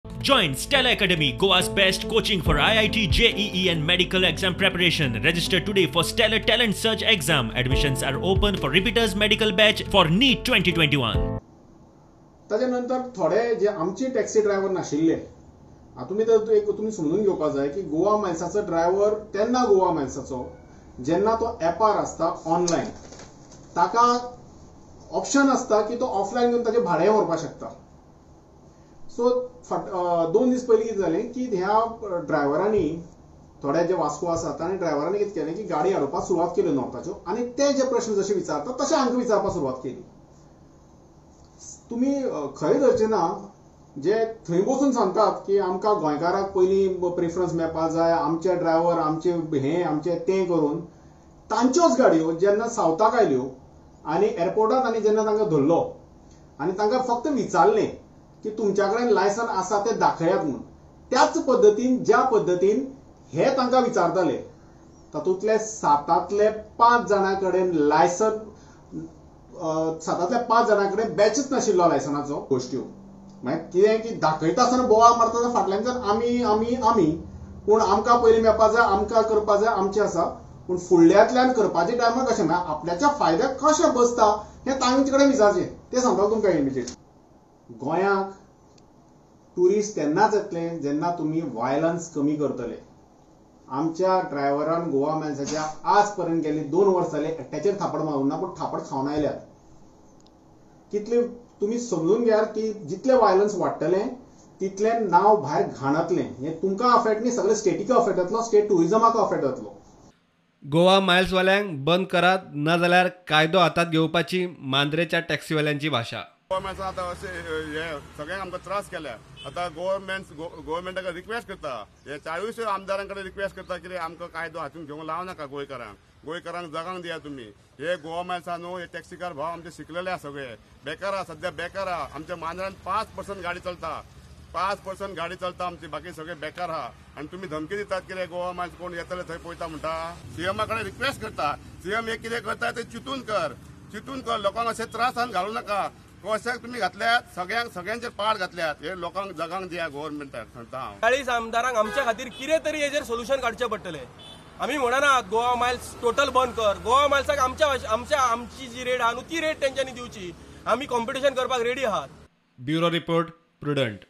Join Stella Academy, Goa's best coaching for IIT, JEE and medical exam preparation. Register today for Stellar Talent Search exam. Admissions are open for repeaters medical batch for NEET 2021. ताच्या नंतर थोडे जे आमचे taxi driver नाशिल्ले, तुमी तर एक तुमी समजून घेवपाक जाय की गोवा मायल्साचो ड्रायव्हर तेन्ना गोवा मायल्साचो जेन्ना तो एपार आसता ऑनलायन, ताका ऑप्शन आसता की तो ऑफलायन घेवन ताचें भाडें व्हरपाक शकता. सो 2 दीस पयलीं कितें जालें की ह्या ड्रायव्हरांनी थोडे जे वास्को आसा तांणी ड्रायव्हरांनी कितें केलें की गाडी हाडोवपाक सुरवात केली नॉर्थाच्यो आनी ते जे प्रश्न जशे विचारतात तशे हांकां विचारपाक सुरवात केली. तुमी खंय धरचे ना, जे थंय बसून सांगतात की आमकां गोंयकाराक पयलीं प्रिफरन्स मेळपाक जाय, आमचे ड्रायव्हर आमचे हें आमचें तें करून तांच्योच गाडयो जेन्ना सावथाक आयल्यो आनी एअरपोर्टात आनी जेन्ना तांकां धरलो आनी तांकां फक्त विचारलें की तुमच्या कडेन लायसन आसा तें दाखयात म्हणून, त्याच पद्दतीन ज्या पद्दतीन हे तांकां विचारताले तातूंतले 7 5 जाणां कडेन लायसन, 7 5 जाणां कडेन बॅचच नाशिल्लो लायसनाचो. गोश्ट्यो मागीर कितें की दाखयता आसतना बोवाळ मारता फाटल्यान आमी आमी आमी, पूण आमकां पयलीं मेळपा जाय, आमकां करपा जाय, आमचें आसा, पूण फुडल्यांतल्यान करपाचे टायमार कशें म्हळ्यार आपल्याच्या फायद्याक कशें बसता हें तांचे कडेन विचारचें, तें सांगता तुमकां इमिजिएट. गोंयाक ट्युरिस्ट तेन्नाच येतले जेन्ना तुमी वायलन्स कमी करतले. आमच्या ड्रायव्हरान गोवा मायल्साच्या आज पर्यंत गेली 2 वर्सां जाली एकट्याचेर थापड मारूंक ना, पूण थापड खावन आयल्यात. कितले तुमी समजून घेयात की जितले वायलन्स वाडटलें तितलें नांव भायर घाणतलें. हें तुमकां अफेक्ट न्ही, सगळे स्टेटीक अफेक्ट जातलो, स्टेट ट्युरिजमाक अफेक्ट जातलो. गोवा मायल्सवाल्यांक बंद करात, ना जाल्यार कायदो हातात घेवपाची मांद्रेच्या टॅक्सीवाल्यांची भाशा. गोवा मायल्सान आतां अशें हे सगळ्यांक आमकां त्रास केल्या. आतां गोवोरमेंटाक रिक्वेस्ट करता, हे 40 आमदारां कडेन रिक्वेस्ट करता कितें आमकां कायदो हातून घेवंक लावं नाका, गोंयकारांक गोंयकारांक जगांक दिया तुमी. हे गोवा मायल्सा न्हू, हे टॅक्सीकार भाव आमचे शिकलेले आसा, सगळे बेकार आसा, सद्या बेकार आसा. आमच्या मांद्रान 5% गाडी चलता, 5% गाडी चलता आमची, बाकी सगळे बेकार आहा. आनी तुमी धमकी दितात कितें गोवा मायल्स कोण येतले थंय पळयता म्हणटा. सीएमा कडेन रिक्वेस्ट करता, सीएम हे कितें करता तें चिंतून कर, चिंतून कर, लोकांक अशें त्रासान घालूं नाका. कशाक तुमी घातल्यात, सगळ्यांक सगळ्यांचेर पाड घातल्यात. हे लोकांक जगांक दिया गोवोरमेंटाक सांगता हांव. 40 आमदारांक आमच्या खातीर कितें तरी हेजेर सोल्युशन काडचें पडटलें. आमी म्हणना गोवा मायल्स टोटल बंद कर, गोवा मायल्साक आमच्या आमच्या आमची जी रेट आहा न्हू ती रेट तेंच्यांनी दिवची. आमी कॉम्पिटिशन करपाक रेडी आहात. Bureau report, Prudent.